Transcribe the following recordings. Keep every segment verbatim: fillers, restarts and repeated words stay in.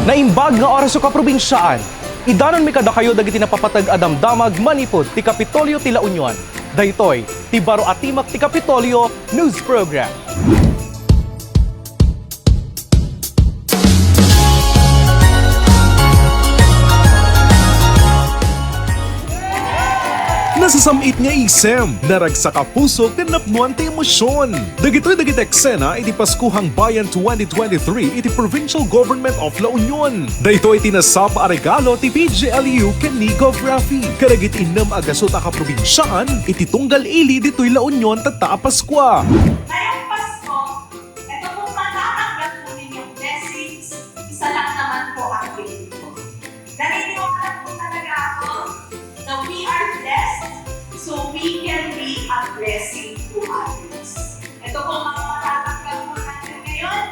Naimbag nga oras, kaprobinsiaan. Idanonmi kadakayo dagiti napapateg a damdamag manipud ti Kapitolyo ti La Union. Daytoy ti baro a timek ti Kapitolyo News Program. Nasasam-it nga isem, naragsak a puso ken napnuan ti emosyon. Dagitoy dagiti eksena iti Paskuhang Bayan twenty twenty-three iti Provincial Government of La Union. Daytoy ti nasapa a regalo ti P G L U ken ni Gov Raffy kadagiti innem a gasut a kaprobinsiaan iti tunggal ili ditoy La Union tatta a Paskua. Ngayong Pasko, ito pong matatanggap po ninyong blessings, isa lang naman po ang tingin ko. Naniniwala po talaga ako na we are blessed, so we can be a blessing to others. Ito po, mga matatanggap po natin ngayon,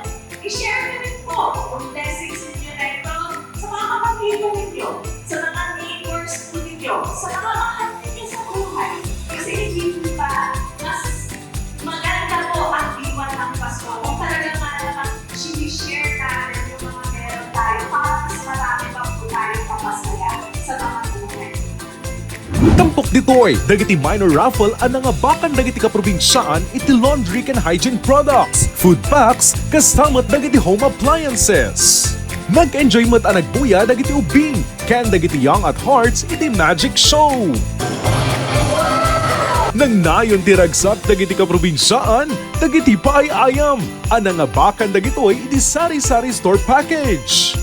i-share niyo rin po ang blessings ninyo na ito sa mga kapatid ninyo, sa mga neighbors po ninyo, sa mga mahal ninyo sa buhay. Kasi hindi po ba mas maganda po ang diwa ng Pasko kung talagang malamang sinishare natin yung mga meron tayo para mas marami pa po tayong mapasaya sa mga buhay. Tampok ditoy, dagiti minor raffle a nangabakan dagiti kaprobinsiaan iti laundry ken hygiene products, food packs, kastamot dagiti home appliances. Nag-enjoy met a nagbuya dagiti ubbing ken dagiti young at hearts iti magic show. Nangnayon ti ragsak dagiti kaprobinsiaan dagiti paay-ayam a nangabakan dagitoy iti sari-sari store package.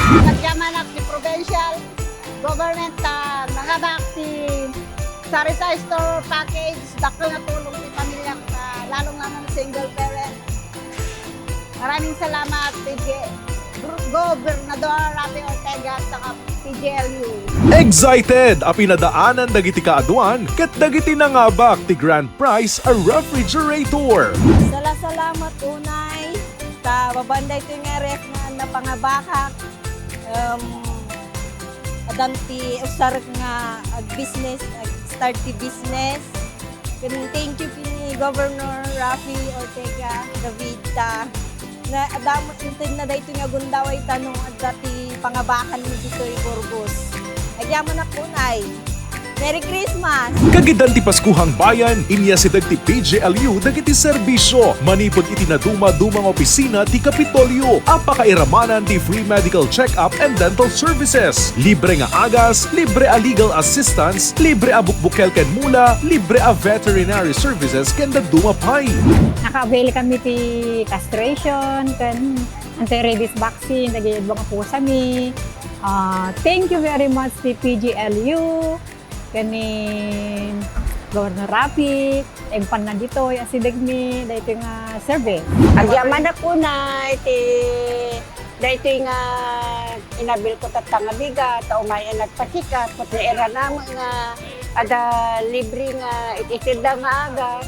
Nagyamanak ti provincial government ta nangabak ti sari-sari store package, dakkel nga tulong ti pamilyak, ah, lalong-lalo na single parent. Maraming salamat, P G, Gobernador Raffy Ortega, saka P G L U. Excited a pinadaanan dagiti kaaduan ket dagiti nangabak ti grand prize a refrigerator. Sala-salamat unay ta babaen daytoy nga ref nga napangabakak. Um, adam ti usarek nga ag-business, ag-start ti business. Ken thank you ken ni Governor Raffy Ortega David ta na adda met intedna daytoy nga gundaway ta no adda ti pangabakanmi ditoy Burgos. Agyamanak unay. Merry Christmas! Kagidan ti Paskuhang Bayan, inyasideg ti P G L U dagiti serbisyo manipud iti naduma-duma nga opisina ti Kapitolyo a pakairamanan ti free medical check-up and dental services, libre nga agas, libre a legal assistance, libre a bukbukel ken mula, libre a veterinary services ken dadduma pay. Naka-avail kami ti castration ken anti-rabies vaccine dagiti dua nga pusami. Ah, thank you very much ti P G L U ken ni Governor Raffy, impanna ditoy asidegmi daytoy nga service. Agyamanak unay ti daytoy nga inabilko tatta nga bigat, ta umay a nagpa-check up, ket nairanami nga adda libre nga it-itedda nga agas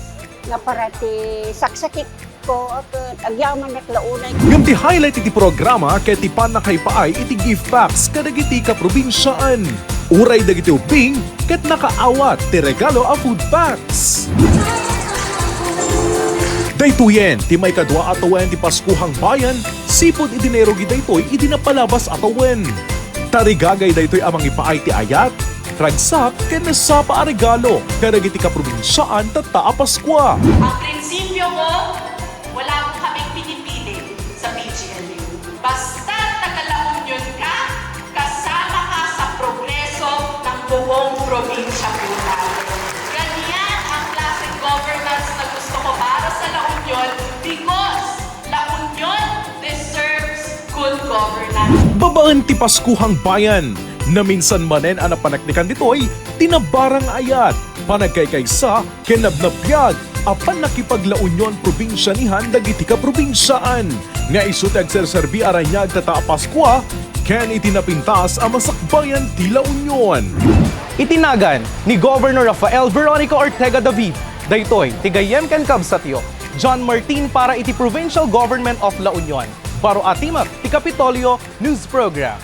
nga para ti saksakit ko, ket agyamanak la unay. Ngem ti highlight iti programa ket ti pannakaipaay iti gift packs kadagiti kaprobinsiaan. Uray dagiti ubbing ket nakaawat ti regalo a food packs. Daytoyen ti maikadua a tawen ti Paskuhang Bayan, sipud iti nairugi daytoy idi napalabas a tawen. Tarigagay daytoy a mangipaay ti ayat, ragsak, ken nasapa a regalo kadagiti kaprobinsiaan tatta a Paskua. Ang prinsipyo ko, wala po kaming pinipili sa P G L U. Basta taga La Union ka, kasama ka sa progreso ng buong probinsya po natin. Ganyan ang klaseng governance na gusto ko para sa La Union because La Union deserves good governance. Babaen ti Paskuhang Bayan, naminsan manen a napaneknekan ditoy ti nabarang ayat, panagkaykaysa, ken nabnabbiag a pannakipaglaunion probinsianihan dagiti kaprobinsiaan nga isu ti agserserbi a raniag tatta a Paskua ken iti napintas a masakbayan ti La Union. Iti nagan ni Governor Rafael Veronica Ortega David, daytoy ti gayyem ken kabsatyo, John Martin para iti Provincial Government of La Union. Baro a timek ti Kapitolyo News Program.